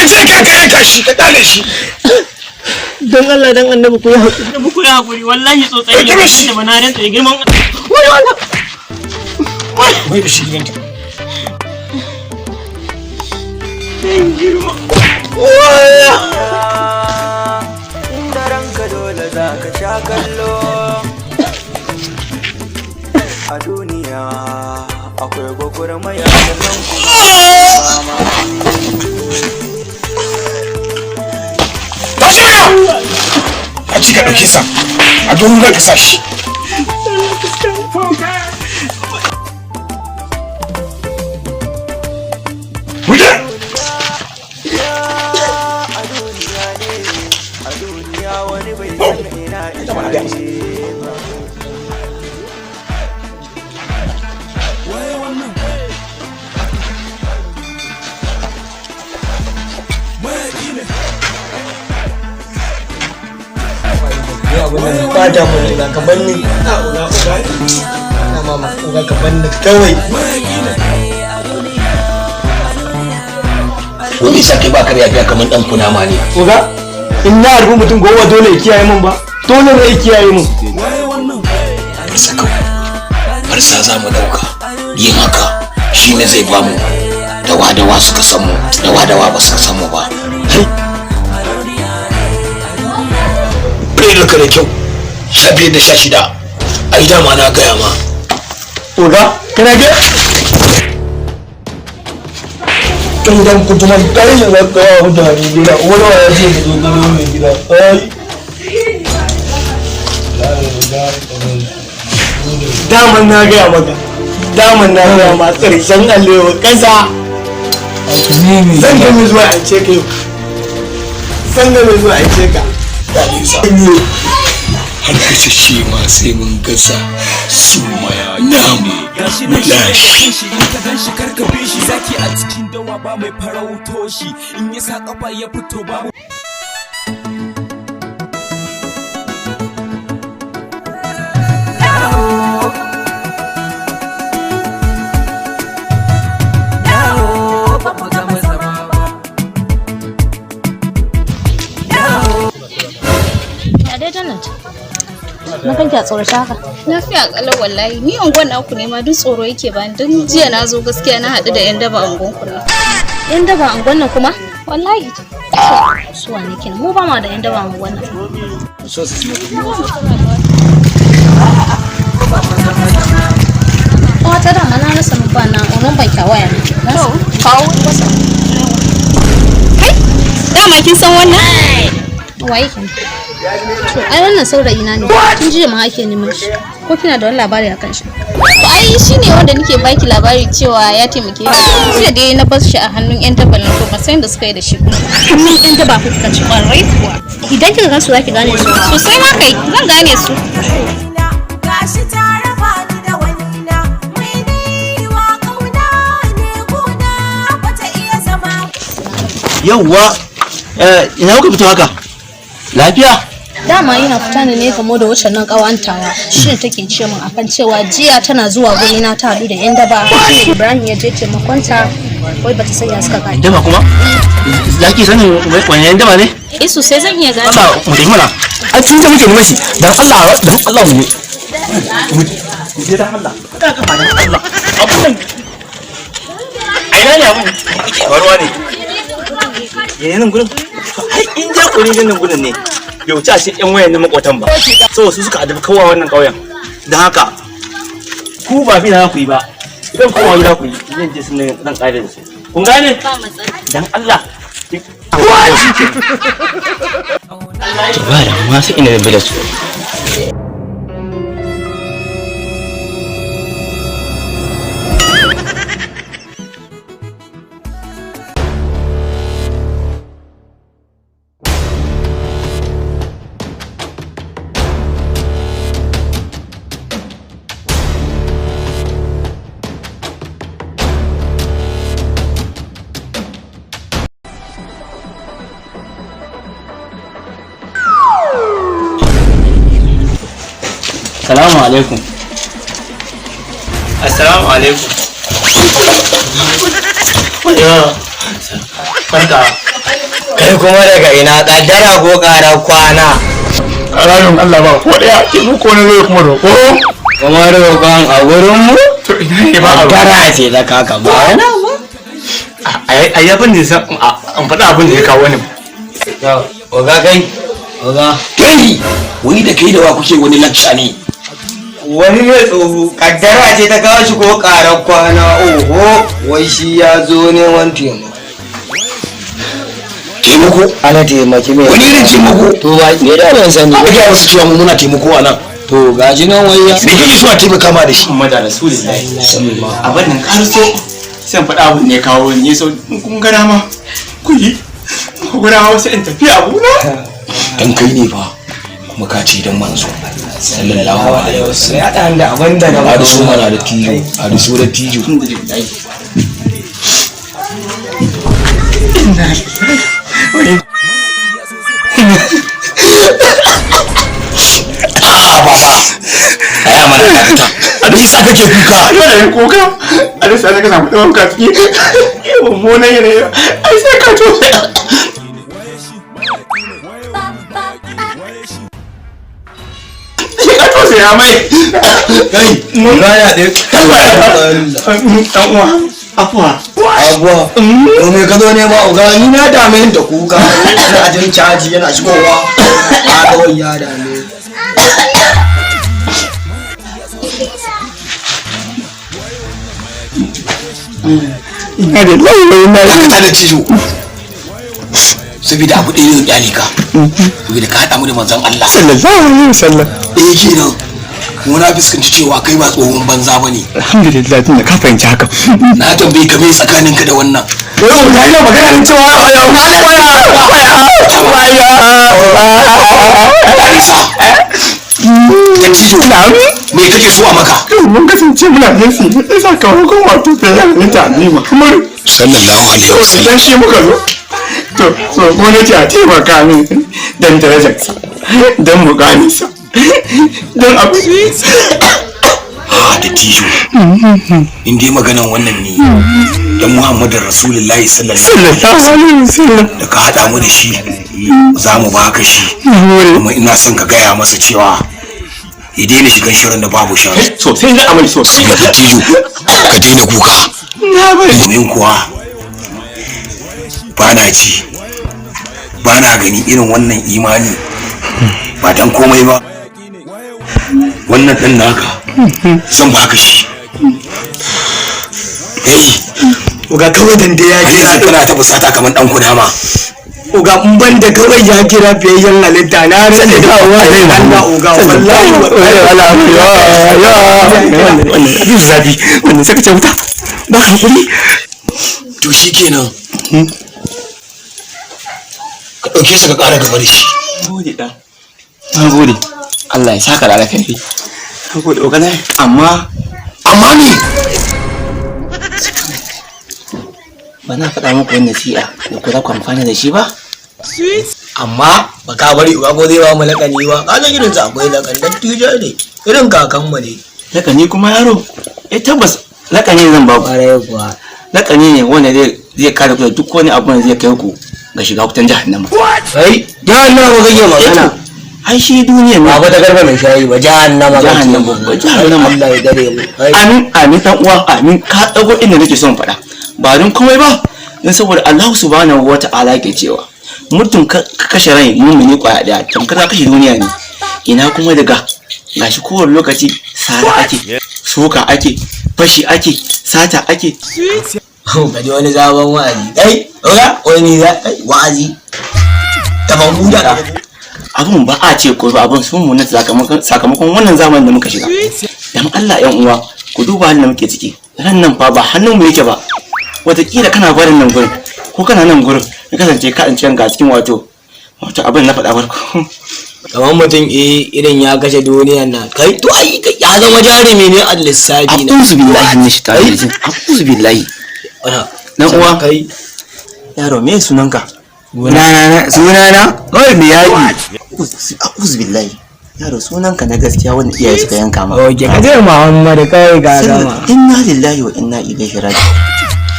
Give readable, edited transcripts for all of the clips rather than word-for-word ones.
Ce ka yanka shi, ka dale shi. Don Allah, dan Annabi, ku yi hakuri. Da ku yi hakuri, wallahi tsotsayi ne, Ɗauki shi. da bana rantsa da girman Wai Allah. Mai da shi gidanta. Da ranka dole za ka sha kallo. A duniya akwai gwagwarmaya, sannan kuma fama. Tashi mana! A ci ka ɗauke sa a domin ka sa shi. Muje! A duniya ne, a duniya wani bai san ina ina ba. Ni abin da na bata mun ina ka banni. Na uga uga. Na mama uga, ka banni kawai. Wani sa kai baka da yafiya kamar dan kunama ne? Uga, in na harbi mutum gowa, dole ya kiyaye mun ba. Dole ne ya kiyaye mun. Farsa kawai, farsa za mu dauka. Yin haka shi ne zai bamu dawa dawa suka san mu, dawa dawa ba suka san mu ba. Bai ka da kyau, 15 da 16, ai dama na gaya ma. Uga, kana ga dan dan kutuman kai da zaka wa mutane gida. Wani ya ce da dogaro mai gida. Ai. Daman na gaya maka. Daman na gaya ma, ƙarshen alewa ƙasa. Zan ga mai zuwa a ce ka yau. Zan ga mai zuwa a ce ka. Har kashe shi ma sai mun gasa su maya namu Gashi mu nan shi lashe. shi, in ka gan shi karka bi shi. Zaki a cikin dawa ba mai farauto shi, in ya sa kafa ya fito babu. Ba mu gama zama ba. Ya dai Janet? Na kanki a tsorace haka. Lafiya kalau wallahi. Ni unguwan naku ne ma duk tsoro yake bani, don jiya na zo gaskiya na haɗu da yan daba unguwan ku nan. Yan daba unguwan nan kuma? Wallahi. Su wane kenan? Mu ba ma da yan daba unguwan nan. Wata dama na rasa ba na wannan banki a waya ne. To, kawo masa. Kai, dama kin san wannan? Waye kenan? To ai wannan saurayi na ne. Tun jiya ma ake neman shi. Ko kina da wani labari akan shi? To ai shine wanda nake baki labari cewa ya taimake ni. Jiya dai na bar shi a hannun yan daban nan, to ban san yadda suka yi da shi kuma. Hannun yan daba kuka ci. Kwarai kuwa. Idan kika gansu zaki gane su. Sosai ma kai, zan gane su. Gashi ta raba ni da wani na mai wa kauna ne, gona bata iya zama. Yauwa, ina kuka fito haka? Lafiya? Dama yana fita ne ne gamo da wacce nan kawantawa, shi ne take ce min akan cewa jiya tana zuwa guri na ta haɗu da yan daba, shine Ibrahim ya je taimakonta, wai bata sanya suka gane. Daba kuma? Za ki sanin wani yan daba ne? Eh, sosai zan iya gane. Allah, mu tafi mana. Ai tun da muke neman shi, dan Allah, dan Allah mu je. Mu je dan Allah. Ka kafa dan Allah. Abun nan. A ina ne abun yake faruwa ne? Yayin nan gurin? Ai in ja kuri nan gurin ne. Bai wuce a ce yan wayan na makwatan ba. Saboda su suka adabi kowa wannan ƙauyen. Don haka ku ba bi na ku yi ba. Idan kowa gida ku yi, zan je sun zan ƙare da su. Kun gane? Ba matsala. Dan Allah. To ba da ma sai ina da su. Salamu alaikum. Assalamu alaikum. Ya. Barka. Kai kuma daga ina kaddara ko karar kwana? Ƙararin Allah ba ko ɗaya taimako na zai kuma roƙo. Kuma roƙon a gurin mu? To ina ne ba a roƙo. Kaddara ce ta kaka ba wani abu. A yabin da san an faɗa abin da ya kawo ni. Oga kai, oga. Kai, wani da kai da wa kuke wani lakca ne? Wani ne tsoho, kaddara ce ta kawo shi ko karar kwana oho, wai shi ya zo neman taimako. Taimako? Ana taimaki mai. Wani irin taimako? To ba ni da ban sani. Ba gaya wasu cewa mu muna taimako a nan. To gaji nan wai ya. Me kake so a taimaka ma da shi? Muhammad Rasulullahi. Abin nan karso sai in faɗa abin da ya kawo ni so in kun ga dama ku yi ku ga dama sai in tafi abuna. Dan kai ne fa kuma ka ce dan manzo. Sallallahu alaihi wasallam. Ya ɗan da abin da na A da su mana da tijo, a da su da tijo. A'a baba. Aya mana dakata. Me yasa kake kuka? Dole ne kuka. A da sai ka samu ɗan kuka ciki. Mummunan yanayi. Ai sai ka tofe. Ka tofe ya mai. Kai, gaya ɗaya. Ɗan uwa. Afuwa. Abuwa. To me ka zo nema oga ni na dame ni da kuka. Ina jin caji yana shigowa. A kawai ya dame ni. Ina da lai na Dakata da tijo. Saboda abu ɗaya ne kyale ka. Saboda ka haɗa mu da manzon Allah. Sallallahu alaihi wasallam. Ɗaya kenan. Kuma na fuskanci cewa kai ba tsohon banza ba ne. Alhamdulillah tunda ka fahimci haka. Na tambaye ka me tsakaninka da wannan. Yau na yi magana da cewa Alisa. Dattijo. Me kake so a maka? Mun kasance muna nesi ne sakamakon wato da ya halitta ne Muhammadu. Sallallahu alaihi wasallam. Dan shi muka zo. To so ko nace a taimaka min dan darajarsa dan mukaminsa dan abu. Ah, dattijo. In dai maganan wannan ne. Dan Muhammadu Rasulullahi sallallahu alaihi wasallam. Da ka haɗa mu da shi za mu baka shi. Kuma ina son ka gaya masa cewa ya daina shigan shirin da babu shirin. Sosai za a mai sosai. Dattijo, ka daina kuka. Na bari. Domin kuwa ba na ji ba na gani irin wannan imani ba dan komai ba. Wannan ɗan naka zan baka shi. Hey, Oga kawai dan dai ya har kira. yanzu kana ta fusata kamar ɗan kunama. Oga in ban da kawai ya kira fiyayyen halitta na rasa da Allah oga wallahi Wannan abin zafi wannan sai ka ce wuta ba ka hakuri. To shi kenan. Ka ɗauke sa ka ƙara gaba da shi. Gode ɗan. Na gode. Allah ya saka da alkhairi. Na gode oga na amma Amma me? ba na faɗa muku wani nasi'a da ku za ku amfana da shi ba. Amma ba ka bari uba ko zai ba mu lakani ba. Ka san irin sa akwai lakani dan tijo ne. Irin kakan mu ne. Lakani kuma yaro. Eh tabbas lakani zan ba ku. Kwarai kuwa. Lakani ne wanda zai kare ku da duk wani abu da zai kai ku ga shiga wutan jahannama. Kai jahannama kake magana. Ai shi duniya ne. Ba fa ta garba mai shayi ba jahannama kake Jahannama, magana. jahannama. Allah ya dare mu. Kai. Amin amin dan uwa amin ka dago inda nake son faɗa. Ba don komai ba don saboda Allah subhanahu wata'ala ke cewa mutum ka kashe rai mumini kwaya daya tamkar ka kashe duniya ne ina kuma daga gashi kowane lokaci sara ake soka ake fashi ake sata ake Ka ji wani sabon wa'azi. Kai oga wani za kai wa'azi. Taban huda. Abun ba a ce ko ba abun sun muna sakamakon wannan zamanin da muka shiga. Dan Allah yan uwa ku duba halin da muke ciki. Ran nan fa ba hannun mu yake ba. Wataƙila kana barin nan gurin ko kana nan gurin ya kasance ka tsinci kanka a cikin wato abin na faɗa farko. Kamar mutum irin ya kashe duniyan nan kai to ai ya zama jarumi ne a lissafi na. A'udhu billahi minash shaitanir rajim. A'udhu billahi. Dan uwa kai yaro me sunanka? Sunana kawai mai yaƙi. A'udhu billahi. Yaro sunanka na gaskiya wanda iyaye suka yanka ma. Oke ka ce Muhammadu kawai ga gama. Inna lillahi wa inna ilaihi raji'un.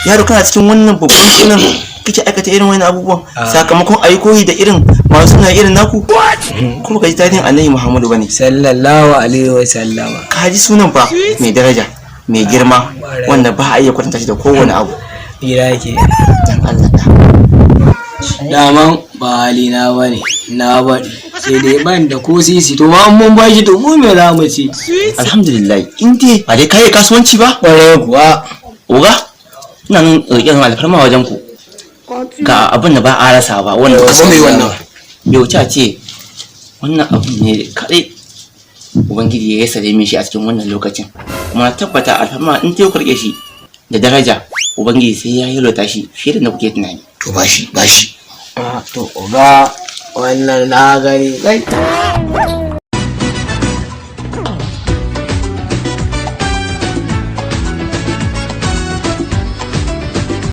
Yaro kana cikin wannan babban sunan Kake aikata irin wani abubuwan sakamakon ayi koyi da irin masu suna irin naku, kuma ka ji tarihin Annabi Muhammadu bane, sallallahu alaihi wa sallama. Ka ji sunan fa mai daraja, mai girma, wanda ba a iya kwatanta shi da kowane abu. Gida ke. Dan Allah da. Daman ba halina ba ne, na baɗi sai dai ban da ko sisi. To ba mun ba shi, to mu me za mu ci? Alhamdulillah, in dai ba dai kai kasuwanci ba. Ƙwarai kuwa. Oga, ina nan roƙin alfarma wajen ku, ga abin da ba a rasa ba wannan. Kamar me wannan? Bai wuce a ce wannan abu ne kaɗai Ubangiji ya sare min shi a cikin wannan lokacin, kuma na tabbata alfarma in dai ku rike shi da daraja, Ubangiji sai ya yalwata shi fiye da na kuke tunani. To bashi, bashi. Ah, to oga, wannan na gani kai.